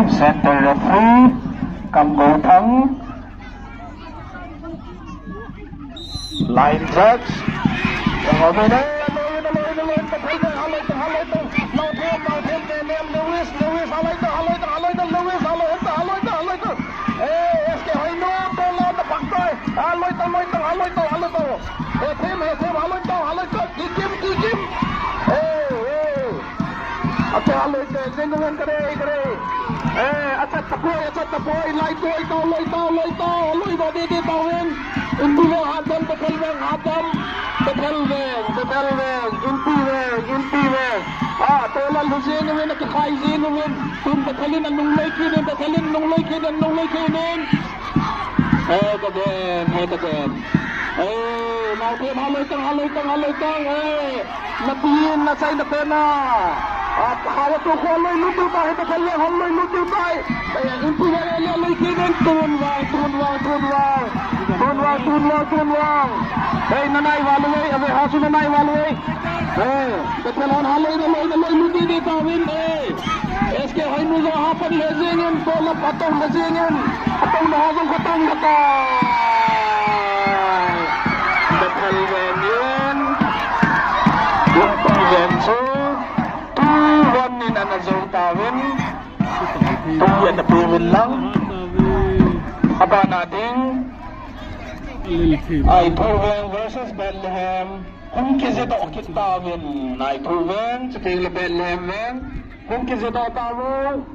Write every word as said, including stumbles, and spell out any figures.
Center referee, Kamgouthang. Line judge. Acha haloi te, jeng uvin kare, kare. Eh, acha tapoi, acha tapoi, lai toi tao, loi tao, loi tao, loi ba de de tao veng. Inpi veng hatam, Bethel veng hatam. Bethel veng, Bethel veng, Inpi veng, Inpi veng. Ah, tola lu jeng uvin, akikhai jeng uvin. Tun Bethel in anung loi kit in, Bethel in anung loi kit in, anung loi kit in. He ta den, he ta den. He, Naothem haloi tang, haloi tang, haloi tang, he. Napi in, nasai na pena. At hawa tu ko loi lut diu ta, he ta kal yang hon loi lut diu ta. He, Inpi ya ya loi kit in, tun vang, tun vang, tun vang. Tun vang, tun vang, tun vang. He, nanai valu he, ave hasu nanai valu he. He, Bethel hon haloi na loi na loi lut di di ta vin, he. S K Hoinu jong hapan le jeng in, Paul Lam atong le jeng in, atong le ha jong khatang khatang. Bethel veng in, Inpi veng chu, two one in ana jou ta vin, two ana pe vin lang. Abana ding, Naithu veng versus Bethlehem. Hung kijedoh kit ta vin, Naithu veng, chuteng le Bethlehem veng. Hung kijedoh ta vin.